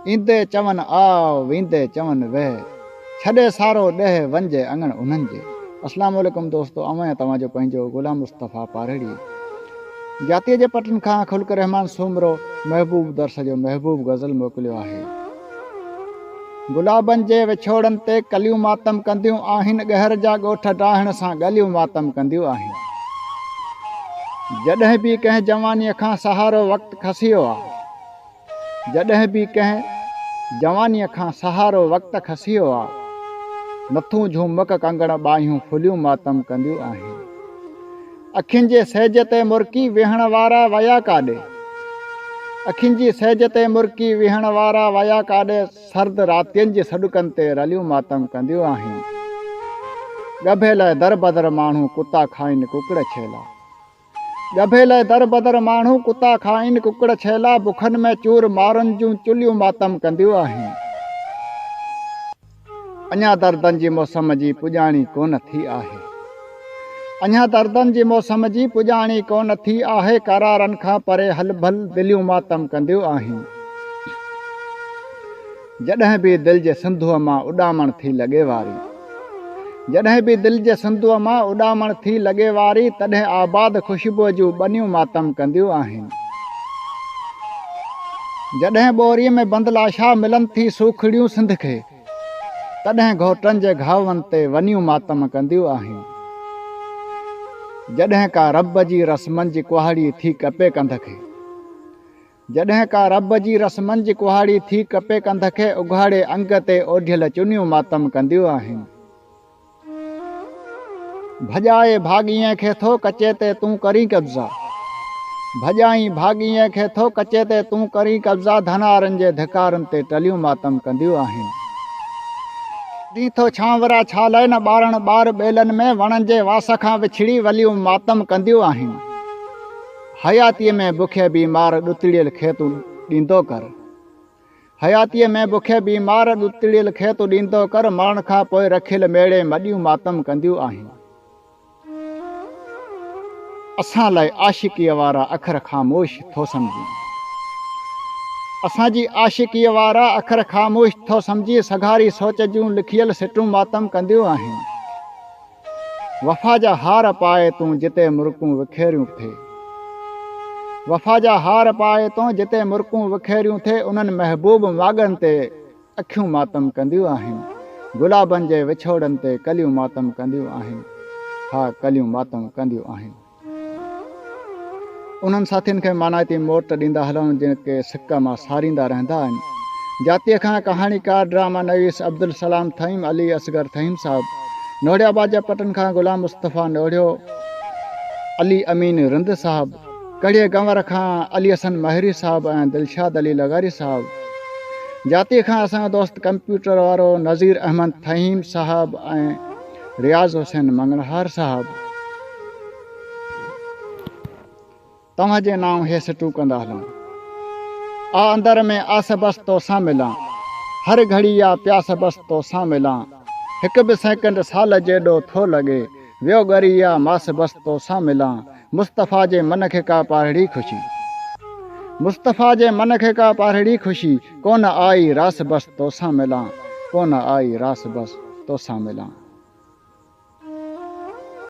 ايندي چون آء، ويندي چون ويهه، ڇڏي سارو ڏيهه وڃجي اڱڻ انهن جي. اسلام عليڪم دوستو اوهان ۽ توهان جو پنهنجو غلام مصطفيٰ پارهڙي جاتيء جي پٽن کان خلق الرحمان سومرو محبوب درس جو محبوب غزل موڪليو آهي. گلابن جي وڇوڙن تي ڪليون ماتم ڪنديون آهن ڳهر جا ڳوٺ ڊاهڻ سان ڳليون ماتم ڪنديون آهن. جڏهن به ڪنهن جوانيء کان سهارو وقت کسيو آ. جڏهن به ڪنهن جوانيء کان سهارو وقت کسيو آ. نٿون جهومڪ ڪنگڻ ٻانهيون ڦليون ماتم ڪنديون آهن. اکين جي سيج تي مرڪي ويهڻ وارا ويا ڪاڏي؟ اکين جي سيج تي مرڪي ويهڻ وارا ويا ڪاڏي؟ سرد راتين جي سڏڪن تي رليون ماتم ڪنديون آهن. ڳڀي لئه دربدر ماڻهو ڪتا کائين ڪڪڙ ڇيلا. ڳڀي لئه دربدر ماڻهو ڪتا کائين ڪڪڙ ڇيلا بکن ۾ چور مارن جون چليون ماتم ڪنديون آهن. اڃا دردن جي موسم جي پڄاڻي ڪونه ٿي آهي. اڃا دردن جي موسم جي پڄاڻي ڪونه ٿي آهي قرارن کان پري هل ڀل دليون ماتم ڪنديون آهن. جڏهن به دل جي سنڌوء مان اڏامڻ ٿي لڳي واري. جڏهن به دل جي سنڌوء مان اڏامڻ ٿي لڳي واري تڏهن آباد خوشبوء جون ٻنيون ماتم ڪنديون آهن. جڏهن ٻوريء ۾ بند لاشا ملن ٿي سوکڙيون سنڌ کي، تڏهن گهوٽن جي گهاون تي ونيون ماتم ڪنديون آهن. جڏهن ڪا رب جي رسمن جي ڪهاڙي ٿي ڪپي ڪنڌ کي. جڏهن ڪا رب جي رسمن جي ڪهاڙي ٿي ڪپي ڪنڌ کي، اگهاڙي انگ تي اوڍيل چنيون ماتم ڪنديون آهن. ڀڄائي ڀاڳينء کي ٿو ڪچي تي تون ڪرين قبضا. ڀڄائين ڀاڳينء کي ٿو ڪچي تي تون ڪرين قبضا ڌنارن جي ڌڪارن تي ٽليون ماتم ڪنديون آهن. ڏين ٿو ڇانورا ڇا لئه نه ٻارڻ ٻار ٻيلن ۾ وڻن جي واس کان وڇڙي وليون ماتم ڪنديون آهن. حياتيء ۾ بکيء بيمار ڏتڙيل کي تون ڏيندو ڪر. حياتيء ۾ بکيء بيمار ڏتڙيل کي تون ڏيندو ڪر، مرڻ کان پوء رکيل ميڙي مڏيون ماتم ڪنديون آهن. اسان لاء عاشقيء وارا اکر خاموش ٿو سمجهين. اسان جي عاشقيء وارا اکر خاموش ٿو سمجهين، سگهاري سوچ جون لکيل سٽون ماتم ڪنديون آهن. وفا جا هار پائي تون جتي مرڪون وکيريون ٿي. وفا جا هار پائي تون جتي مرڪون وکيريون ٿي انهن محبوب ماڳن تي اکيون ماتم ڪنديون آهن گلابن جي وڇوڙن تي ڪليون ماتم ڪنديون آهن ها ڪليون ماتم ڪنديون آهن. انهن ساٿين کي مانائتي موٽ ڏيندا هلون جيڪي سڪ مان ساريندا رهندا آهن. جاتيء کان ڪهاڻيڪار، ڊراما نويس عبدالسلام ٿهيم، علي اصغر ٿهيم صاحب، نوڙيا آباد جا پٽن کان غلام مصطفيٰ نوڙيو، علي امين رند صاحب، ڪڙهي گنور کان علي حسن مهري صاحب ۽ دلشاد علي لغاري صاحب، جاتيء کان اسان جو دوست ڪمپيوٽر وارو نذير احمد ٿهيم صاحب ۽ رياض حسين مڱڻهار صاحب توهان جي نانء هي سٽون ڪندا هلون. آ اندر ۾ آس بس توسان ملان. هر گهڙي آ پياس بس توسان ملان. هڪ به سيڪنڊ سال جيڏو ٿو لڳي. ويو ڳري آ ماس بس توسان ملان. مصطفيٰ جي من کي ڪا پارهڙي خوشي. مصطفيٰ جي من کي ڪا پارهڙي خوشي. ڪونه آئي راس بس توسان ملان. ڪونه آئي راس بس توسان ملان.